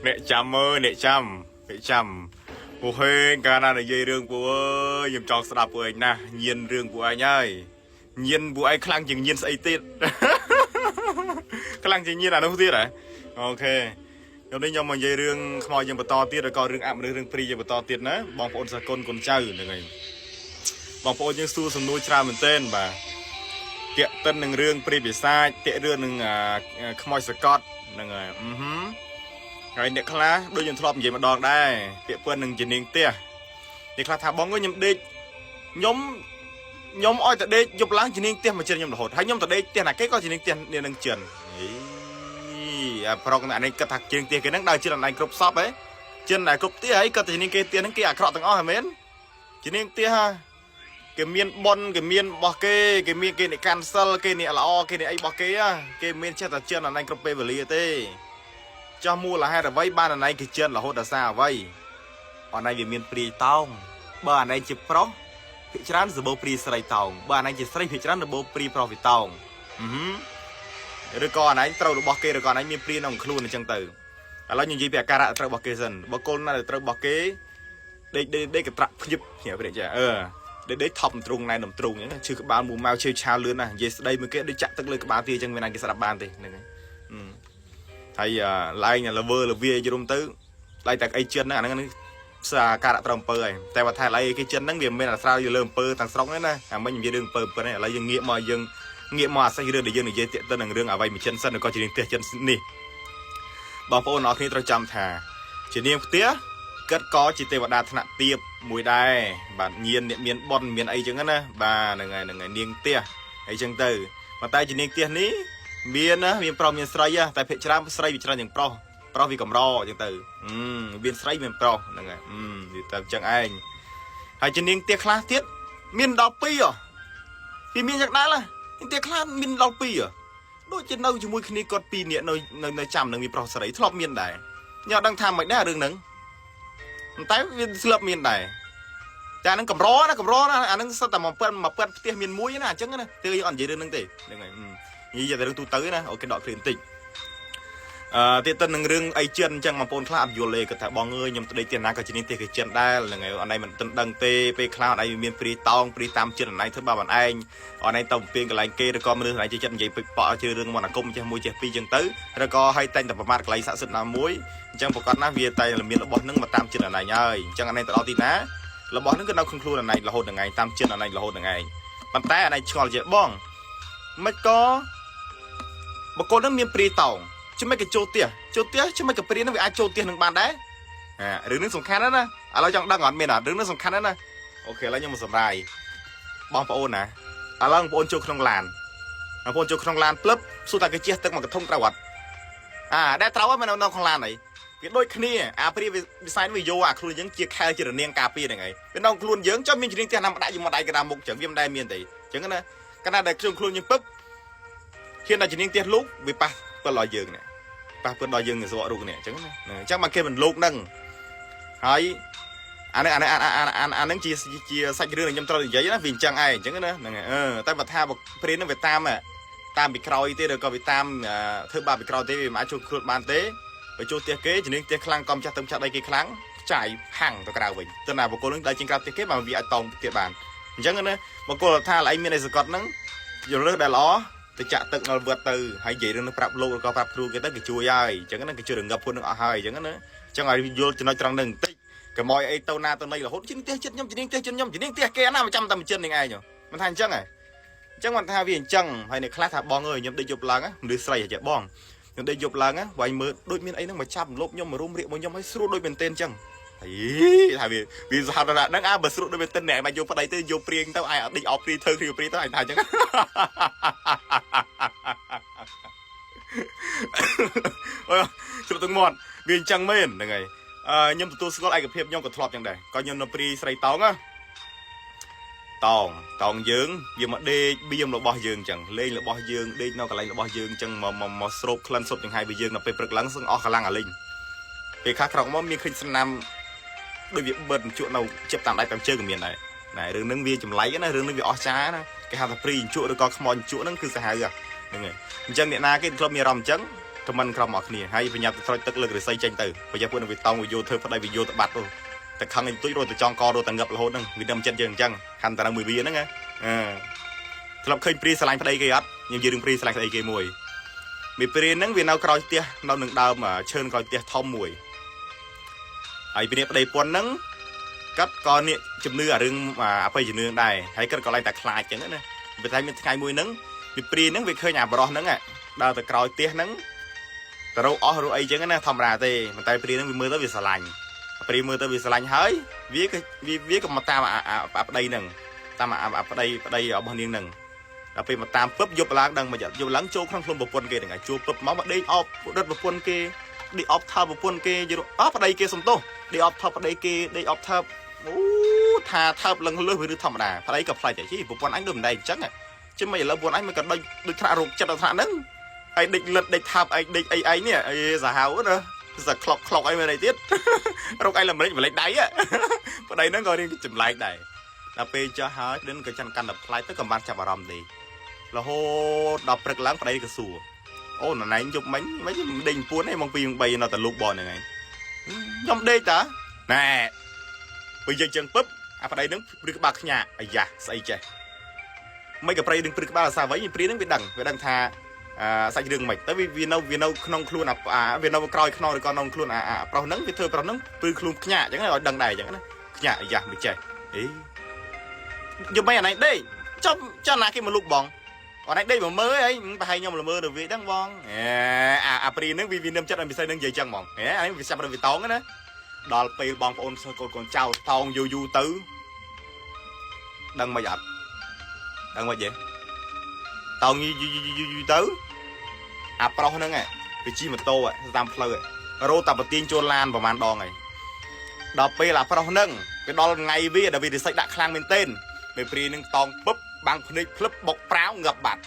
អ្នកចាំមើលអ្នកចាំអ្នកចាំពួកហេងកាលណានិយាយរឿងពួកអើយខ្ញុំចង់ស្ដាប់ពួកឯងណាស់ញៀនរឿងពួកឯងហើយញៀនពួកឯងខ្លាំងជាងញៀនស្អីទៀត ខ្លាំងជាងញៀនអានោះទៀតហ៎ OK ខ្ញុំនេះខ្ញុំមកនិយាយរឿងខ្មោចយើងបន្តទៀតឬក៏រឿងអមនុស្សរឿងព្រីយើងបន្តទៀតណាបងប្អូនសាគុណគុណចៅហ្នឹងហើយបងប្អូនយើងសួរសំណួរច្រើនមែនទែនបាទតាកតិននឹងរឿងព្រីបិសាចតាករឿងនឹងខ្មោចសកត់ហ្នឹងហើយអឺហឹមហើយអ្នកខ្លះដូចខ្ញុំធ្លាប់និយាយម្ដងដែរពាក្យពឿននឹងជានាងផ្ទះអ្នកខ្លះថាបងអើយខ្ញុំដេកខ្ញុំខ្ញុំអោយតែដេកយប់ឡើងជានាងផ្ទះមកជិនខ្ញុំរហូតហើយខ្ញុំទៅដេកផ្ទះណាគេក៏ជានាងផ្ទះនាងនឹងជិនអីអាប្រុកអានេះគិតថាជាងផ្ទះគេហ្នឹងដើរជិនអនឡាញគ្រប់សពហ៎ជិនតែគ្រប់ផ្ទះហើយគាត់តែជានាងគេផ្ទះហ្នឹងគេអាក្រក់ទាំងអស់ហ៎មែនជានាងផ្ទះហ่าគេមានប៉ុនគេមានរបស់គេគេមានគេអ្នកកាន់សិលគេអ្នកល្អគេអ្នកអីរបស់គេហ่ะគេមានចេះតែជិនអនឡាញគ្រប់ពេលវេលាទេចោះមូលហេតុអ្វីបានអនឡាញគេជិនរហូតដល់សារអ្វីអនឡាញវាមានព្រាយតោងបើអនឡាញជាប្រុសភាគច្រើនសម្បូរព្រាយស្រីតោងបើអនឡាញជាស្រីភាគច្រើនសម្បូរព្រាយប្រុសវាតោងអឺហឹមឬក៏អនឡាញត្រូវរបស់គេឬក៏អនឡាញមានព្រាយក្នុងខ្លួនអញ្ចឹងទៅឥឡូវខ្ញុំនិយាយពីអាការៈត្រូវរបស់គេសិនបើគោលណាដែលត្រូវរបស់គេដេកដេកដេកកត្រាក់ភ្ញឹបភ្ញាក់ព្រាចាអឺដេកដេកថប់ទ្រូងណែនទ្រូងអញ្ចឹងឈឺក្បាលមូម៉ៅឈឺឆាលឿនណាស់និយាយស្ដីមួយគេដូចចាក់ទឹកលើក្បាលទាអញ្ចឹងមានណាគេស្ដាប់បានទេហ្នឹងហើយហើយឡើងលវើលវាយរុំទៅឡើងតែអីជិនហ្នឹងអាហ្នឹងសាការៈត្រូវអំពើហើយតែបើថាឥឡូវគេចិនហ្នឹងវាមិនមែនអាស្រាវលើអំពើទាំងស្រុងទេណាអាមិញនិយាយរឿងអំពើអំពើហ្នឹងឥឡូវយើងងាកមកយើងងាកមកអាសេះរឿងដែលយើងនិយាយទាក់ទិននឹងរឿងអ្វីមួយចិនសិនឬក៏ជានាងផ្ទះចិននេះបងប្អូនអរគ្នាត្រូវចាំថាជានាងផ្ទះគិតក៏ជាទេវតាថ្នាក់ទៀបមួយដែរបាទញៀនអ្នកមានប៉ុនមានអីចឹងណាបាទហ្នឹងហើយហ្នឹងហើយនាងផ្ទះអីចឹងទៅប៉ុន្តែជានាងផ្ទះនេះមានណាមានប្រុសមានស្រីតែភាគច្រើនស្រីវាច្រើនជាងប្រុសប្រុសវាកម្រចឹងទៅមានស្រីមានប្រុសហ្នឹងហើយវាទៅចឹងឯងហើយជានាងផ្ទះខ្លះទៀតមានដល់2ហ៎វាមានយ៉ាងដែរនាងផ្ទះខ្លះមានដល់2ហ៎ដូចជានៅជាមួយគ្នាគាត់2នាក់នៅនៅចាំនឹងមានប្រុសស្រីធ្លាប់មានដែរញ៉ាំដឹងថាមិនដែររឿងហ្នឹងតែវាស្លាប់មានដែរតែអាហ្នឹងកម្រណាកម្រណាអាហ្នឹងសិតតែមកពាត់មកពាត់ផ្ទះមានមួយណាអញ្ចឹងណាទើយើងអត់និយាយរឿងហ្នឹងទេហ្នឹងហើយនិយាយតែរឿងទូទៅណា OK ដកឃ្លាបន្តិចអឺទៀតទៅនឹងរឿងអីចិនអញ្ចឹងបងប្អូនខ្លះអត់យល់ទេគាត់ថាបងអើយខ្ញុំទៅដេកផ្ទះណាក៏ជានេះផ្ទះគេចិនដែរហ្នឹងហើយអនឯងមិនទាន់ដឹងទេពេលខ្លះអនឯងមានព្រីតោងព្រីតាមចិនអនឯងធ្វើបាបអនឯងអនឯងទៅពៀងកន្លែងគេឬក៏មនុស្សអនឯងចេះចិត្តនិយាយពេចប៉ជឿរឿងមន្តអាគមចេះមួយចេះពីរអញ្ចឹងទៅឬក៏ឲ្យតែងតែប្រមាថកន្លែងស័ក្តិសិទ្ធិណាមួយអញ្ចឹងប្រកាសណាស់វាតែមានរបស់នឹងមកតាមចិនអនឯងហើយអញ្ចឹងអនឯងទៅដល់ទីណារបស់នឹងគឺនៅក្នុងខ្លួនអនឯងរហូតនឹងឯងតាមចិនអនឯងរហូតនឹងឯងប៉ុន្តែអនឯងឆ្ងល់ជាបងមិនក៏បកគលនឹងមានព្រីតោងជំមិនក៏ចូលផ្ទះចូលផ្ទះជំមិនក៏ព្រានឹងវាអាចចូលផ្ទះនឹងបានដែរអារឿងនេះសំខាន់ណាស់ណាឥឡូវចង់ដឹងអត់មានអត់រឿងនេះសំខាន់ណាស់ណា OK ឥឡូវខ្ញុំមកសម្រាយបងប្អូនណាឥឡូវបងប្អូនចូលក្នុងឡានបងប្អូនចូលក្នុងឡានភ្លឹបសួរតែគេជះទឹកមកកធុងត្រូវអត់អាដែលត្រូវហ្នឹងនៅក្នុងឡានអីវាដូចគ្នាអាព្រាវិស័យវាយកអាខ្លួនយើងជាខែលជារនាងការពារហ្នឹងឯងវានៅខ្លួនយើងចុះមានជំនាញផ្ទះណាមកដាក់យើងមកដៃកណ្ដាលមុខចឹងវាមិនដែលមានទេចឹងណាកាលណាដែលខ្លួនយើងពឹបហ៊ានតែជំនាញផ្ទះលោកវាប៉ះពិលដល់យើងនេះប៉ះពិលដល់យើងសវៈរូបនេះអញ្ចឹងណាអញ្ចឹងមកគេមិនលោកហ្នឹងហើយអានេះអានេះអាអាអានឹងជាជាសាច់រឿងដែលខ្ញុំត្រូវនិយាយណាវាអញ្ចឹងឯងអញ្ចឹងណាហ្នឹងហើយអឺតែបើថាព្រានហ្នឹងវាតាមតាមពីក្រោយទេឬក៏វាតាមធ្វើបាបពីក្រោយទេវាមិនអាចចូលខ្លួនបានទេបើចូលផ្ទះគេជំនាញផ្ទះខ្លាំងកំចាស់ទៅចាស់ដីគេខ្លាំងចាយហាំងទៅក្រៅវិញទៅណាបុគ្គលនឹងដើរចេញក្រៅផ្ទះគេបើវាអាចតោងទៀតបានអញ្ចឹងណាបុគ្គលថាឯងមានអីសកត់ហ្នឹងយល់រើសដែលល្អទៅចាក់ទឹកដល់វត្តទៅហើយនិយាយរឿងនឹងប្រាប់លោកឬក៏ប្រាប់គ្រូគេទៅគេជួយហើយអញ្ចឹងណាគេជួយរងឹបពួកនឹងអស់ហើយអញ្ចឹងណាអញ្ចឹងឲ្យយល់ចំណុចត្រង់នឹងបន្តិចកុំឲ្យអីទៅណាទៅណីរហូតជាងផ្ទះចិត្តខ្ញុំជាងផ្ទះចិត្តខ្ញុំជាងផ្ទះគេណាមកចាំតែមួយចិននឹងឯងមិនថាអញ្ចឹងហ៎អញ្ចឹងមិនថាវាអញ្ចឹងហើយអ្នកខ្លះថាបងអើយខ្ញុំដេកយប់ឡើងមនុស្សស្រីចេះបងខ្ញុំដេកយប់ឡើងវាយមើលដូចមានអីហ្នឹងមកចាប់លប់ខ្ញុំមករុំរៀកមកខ្ញុំឲ្យស្រួលដូចមែនទែនអញ្ចឹងហើយថាវាវាសហរដ្ឋហ្នឹងអើបើស្រួលដូចមែនទែនអ្នកមកយកប្តីទៅយកព្រៀងទៅឯងអត់ដេកអោបព្រីធ្វើគ្រាព្រីទៅឯងថាអញ្ចឹងអើជ្រុកទឹកមាត់វាអញ្ចឹងមែនហ្នឹងហើយអឺខ្ញុំទទួលស្គាល់ឯកភាពខ្ញុំក៏ធ្លាប់ចឹងដែរក៏ខ្ញុំនៅព្រីស្រីតោងណាតោងតោងយើងវាមកដេកបៀមរបស់យើងចឹងលេងរបស់យើងដេកនៅកន្លែងរបស់យើងចឹងមកមកមកស្រូបក្លិនសុបចង្ហៃពីយើងដល់ពេលព្រឹកឡើងសឹងអស់កម្លាំងអាលិញពេលខ្លះក្រោកមកមានឃើញស្នាមដូចវាបិទជក់នៅជិបតាមដៃតាមជើងក៏មានដែរណែរឿងហ្នឹងវាចម្លែកណារឿងហ្នឹងវាអស្ចារ្យណាគេហៅថាព្រីជក់ឬក៏ខ្មោចជក់ហ្នឹងគឺសាហាវ ហ្នឹងហើយអញ្ចឹងអ្នកណាគេធ្លាប់មានអារម្មណ៍អញ្ចឹង comment ក្រោមអស់គ្នាហើយបញ្ញាទៅត្រុចទឹកលើករិស័យចេញទៅប្រយ័ត្នពួកនឹងវាតោងវាយោធ្វើប្តីវាយោទៅបាត់ទៅតែខឹងឯងទុយរត់ទៅចង់ករត់តែងឹបរហូតហ្នឹងវាដឹងចិត្តយើងអញ្ចឹងហាន់តែនៅមួយវាហ្នឹងណាអឺធ្លាប់ឃើញព្រាស្រឡាញ់ប្តីគេអត់ខ្ញុំនិយាយរឿងព្រាស្រឡាញ់ប្តីគេមួយមីព្រាហ្នឹងវានៅក្រោយផ្ទះនៅនឹងដើមឈើក្រោយផ្ទះធំមួយហើយពីនេះប្តីពន្ធហ្នឹងគាត់ក៏នេះជំនឿអារឿងអបិយជំនឿដែរហើយគាត់ក៏ឡើងតែខ្លាចអញ្ចឹងណាប៉ុន្តែមានថ្ងៃមួយហ្នឹងពីព្រាហ្នឹងវាឃើញអាប្រុសហ្នឹងដើរទៅក្រោយផ្ទះហ្នឹងទៅរកអស់រកអីចឹងណាធម្មតាទេប៉ុន្តែព្រាហ្នឹងវាមើលទៅវាស្រឡាញ់ព្រាមើលទៅវាស្រឡាញ់ហើយវាក៏វាក៏មកតាមអាប្តីហ្នឹងតាមអាប្តីប្តីរបស់នាងហ្នឹងដល់ពេលមកតាមពឹបយប់ឡើងដឹងមកយប់ឡើងចូលក្នុងខ្លួនប្រពន្ធគេហ្នឹងហើយជួបពឹបមកមកដេកអបដិតប្រពន្ធគេដេកអបថើប្រពន្ធគេយល់អស់ប្តីគេសំទោសដេកអបថើប្តីគេដេកអបថើអូថាថើបលឹងលឹះវាឬធម្មតាប្តីក៏ផ្លែកដែរជីប្រពន្ធអញដូចមិនដែរអញ្ចឹងជិះមិនឥឡូវប្រពន្ធអញមិនក៏ដូចដូចថ្នាក់រោគចិត្តដល់ថ្នាក់ហ្នឹងហើយដេកលិតដេកថើបអីដេកអីអីនេះអីសាហាវណាសាក្លុកក្លុកអីមែនអីទៀតរោគអីល្មិចម្លេចដៃប្តីហ្នឹងក៏រៀងចម្លែកដែរដល់ពេលចុះហើយប្តីក៏ចាំកាន់តែប្លែកទៅក៏បានចាប់អារម្មណ៍ទេរហូតដល់ព្រឹកឡើងប្តីក៏សួរអូណណែងយប់មិញមិនដេកពួនទេម៉ោង2ម៉ោង3នៅតែលូកបហ្នឹងឯងខ្ញុំដេកតាណែពេលនិយាយចឹងពឹបអាប្តីហ្នឹងព្រឺក្បាលខ្ញាក់អាយ៉ាស្អីចេះមិនក៏ប្តីនឹងព្រឺក្បាលអាសាវិញព្រានឹងវាដឹងវាដឹងថាអាសាច់រឿងមិនទៅវានៅវានៅក្នុងខ្លួនអាវានៅក្រោយខ្នងឬក៏ក្នុងខ្លួនអាប្រុសហ្នឹងវាធ្វើប្រុសហ្នឹងព្រឺខ្លួនខ្ញាក់អញ្ចឹងឲ្យដឹងដែរអញ្ចឹងណាខ្ញាក់អាយ៉ាមិនចេះអីយប់មិនអាណៃដេកចំចាំណាគេមកលុកបងអត់ឯងដេកមកមើលអីប្រហែលខ្ញុំល្មើទៅវាដឹងបងអេអាអាព្រីហ្នឹងវាវានឹមចិត្តឲ្យពិសេសហ្នឹងនិយាយចឹងហ្មងហេអានេះវាចាប់ទៅវាតងណាដល់ពេលបងប្អូនសិស្សកូនកូនចៅតោងយូរយូរទៅដឹងមិនអត់ដឹងមិនទេតោងយូរយូរយូរយូរទៅអាប្រុសហ្នឹងវាជិះម៉ូតូតាមផ្លូវរោតាប្រទៀងចូលឡានប្រហែលដងហើយដល់ពេលអាប្រុសហ្នឹងវាដល់ថ្ងៃវាដែលវារិសិចដាក់ខ្លាំងមែនទែនពេលព្រីនឹងតោងពឹបបាំងភ្នែកភ្លឹបបុកប្រាវងាប់បាត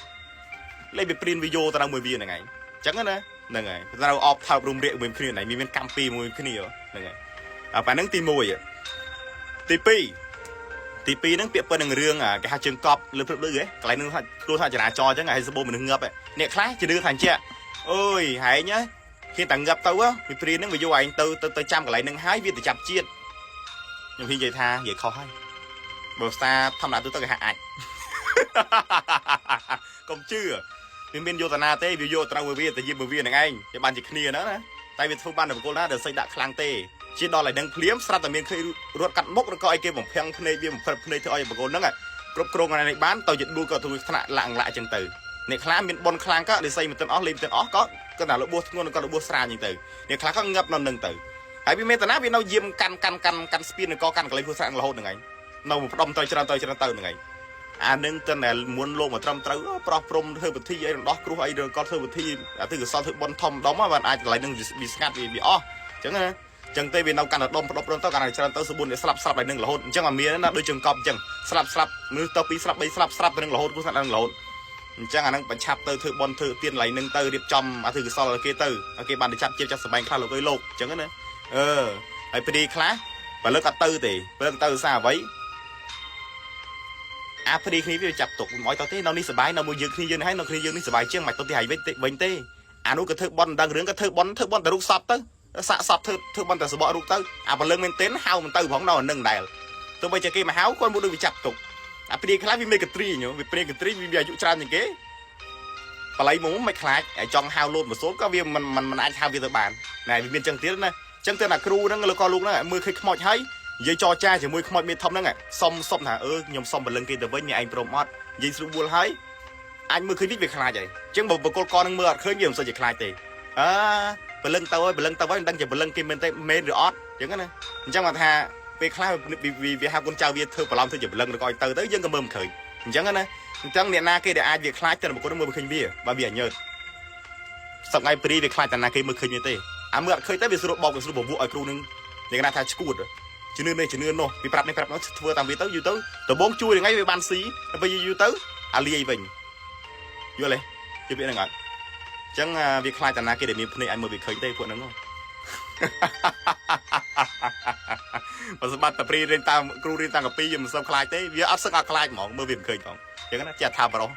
់លេខវាព្រៀនវាយោទៅនៅមួយវាហ្នឹងឯងអញ្ចឹងណាហ្នឹងហើយត្រូវអបថើបរុំរាកមួយគ្នាហ្នឹងមានកម្មពីមួយគ្នាហ្នឹងហើយអាប៉ាហ្នឹងទី1ទី2ទី2ហ្នឹងពាក្យប៉ុណ្្នឹងរឿងគេហៅជើងកប់លើព្រឹបលឺហ៎កន្លែងហ្នឹងថាគ្រោះថាចរាចរណ៍អញ្ចឹងហើយសបោមនុស្សងាប់អ្នកខ្លះជំនឿថាអញ្ចឹងអើយហែងគេតែងាប់ទៅវាព្រានហ្នឹងវាយកឯងទៅទៅចាំកន្លែងហ្នឹងហើយវាទៅចាប់ជាតិខ្ញុំហ៊ាននិយាយថានិយាយខុសហើយបើភាសាធម្មតាទូទៅគេហៅអាចកុំជឿវាមានយោតនាទេវាយកត្រូវវាទៅយីវានឹងឯងវាបានជាគ្នាហ្នឹងណាតែវាធ្វើបានតែបុគ្គលណាដែលសេចដាក់ខ្លាំងទេជាដល់ឲ្យនឹងភ្លាមស្រាប់តែមានឃើញរត់កាត់មុខឬក៏ឲ្យគេបំភាំងភ្នែកវាបំផិតភ្នែកធ្វើឲ្យបុគ្គលហ្នឹងគ្រប់គ្រងអានេះបានទៅជាដួលក៏ធ្វើថ្នាក់លាក់លាក់អញ្ចឹងទៅអ្នកខ្លះមានប៉ុនខ្លាំងក៏និស័យមិនទាន់អស់លេងមិនទាន់អស់ក៏គាត់តែរបួសធ្ងន់ក៏របួសស្រាលអញ្ចឹងទៅអ្នកខ្លះក៏ងាប់នៅនឹងទៅហើយវាមេតនាវានៅយាមកាន់កាន់កាន់កាន់ស្ពានឬក៏កាន់កន្លែងហួសស្រាក់រហូតហ្នឹងឯងនៅផ្ដុំទៅច្រើនទៅច្រើនទៅហ្នឹងឯងអានឹងទៅតែមុនលោកមកត្រឹមត្រូវប្រោះព្រំធ្វើពិធីអីរំដោះគ្រោះអីឬក៏ធ្វើពិធីអាទិកសលធ្វើបុណ្យធំដុំបានអាចកន្លែងហ្នឹងវាស្ងាត់វាអស់អញ្ចឹងណាចឹងទេវានៅកាន់តែដុំផ្ដុំផ្ដុំទៅកាន់តែច្រើនទៅសបួនស្លាប់ស្លាប់ឲ្យនឹងរហូតអញ្ចឹងអត់មានណាដូចជើងកប់អញ្ចឹងស្លាប់ស្លាប់មនុស្សទៅពីស្លាប់3ស្លាប់ស្លាប់ទៅនឹងរហូតគូស្លាប់នឹងរហូតអញ្ចឹងអានឹងបញ្ឆាប់ទៅធ្វើបុណ្យធ្វើទានកន្លែងនឹងទៅរៀបចំអាទិកសលឲ្យគេទៅឲ្យគេបានទៅចាប់ជាចាប់សបែងខ្លះលោកអើយលោកអញ្ចឹងណាអឺហើយព្រីខ្លះបើលើកអត់ទៅទេបើលើកទៅសារអ្វីអាព្រីគ្នាវាចាប់ទុកមិនអោយទៅទេនៅនេះសបាយនៅមួយយើងគ្នាយើងនេះហើយនៅគ្នាយើងនេះសបាយជាងមិនទៅទីហើយវិញវិញទេអានោះក៏ធ្វើបុណ្យមិនដឹងរឿងក៏ធ្វើបុណ្យធ្វើបុណ្យតែរូបសពទៅសាក់សពធ្វើធ្វើបុណ្យតែសបករូបទៅអាព្រលឹងមែនទែនហៅមិនទៅផងនៅអានឹងដែរទោះបីជាគេមកហៅគាត់មកដូចវាចាប់ទុកអាព្រាខ្លះវាមានកត្រីញវាព្រាកត្រីវាអាយុច្រើនជាងគេបល័យមុំមិនខ្លាចចង់ហៅលោតមកសូនក៏វាមិនមិនអាចហៅវាទៅបានណែវាមានចឹងទៀតណាចឹងទៅណាគ្រូហ្នឹងឬក៏លោកហ្នឹងមើលឃើញខ្មោចហើយនិយាយចរចាជាមួយខ្មោចមេធំហ្នឹងសុំសុំថាអឺខ្ញុំសុំបលឹងគេទៅវិញអ្នកឯងព្រមអត់និយាយស្រួលបួលហើយអាចមើលឃើញវាខ្លាចហើយចឹងបើបកលកនឹងមើលអត់ឃើញវាមិនសូវជាខ្លាចទេអើបលឹងទៅហើយបលឹងទៅហើយមិនដឹងជាបលឹងគេមែនទេមែនឬអត់ចឹងណាអញ្ចឹងគាត់ថាពេលខ្លះវាហៅកូនចៅវាធ្វើប្រឡំធ្វើជាបលឹងឬក៏ឲ្យទៅទៅយើងក៏មើលមិនឃើញអញ្ចឹងណាអញ្ចឹងអ្នកណាគេដែលអាចវាខ្លាចទៅបុគ្គលមើលមិនឃើញវាបើវាអញើតសប្ងៃព្រីវាខ្លាចតែណាគេមើលឃើញវាទេអាមើលអត់ឃើញទៅវាស្រួលបោកវាស្រួលបវក់ឲ្យគ្រូនឹងអ្នកណាថាឈួតជំនឿនេះជំនឿនោះវាប្រាប់នេះប្រាប់នោះធ្វើតាមវាទៅយូរទៅដំបងជួយថ្ងៃវាបានស៊ីដល់ពេលយូរទៅអាលាយវិញយល់ទេជឿពាក្យហ្នឹងអត់អញ្ចឹងវាខ្លាចតែណាគេដែលមានភ្នែកអាចមើលវាឃើញទេពួកហ្នឹងបើសម្បត្តិតាព្រីរៀនតាមគ្រូរៀនតាំងកាពីយើងមិនសូវខ្លាចទេវាអត់សឹកអត់ខ្លាចហ្មងមើលវាមិនឃើញហ្មងអញ្ចឹងណាចេះថាប្រុស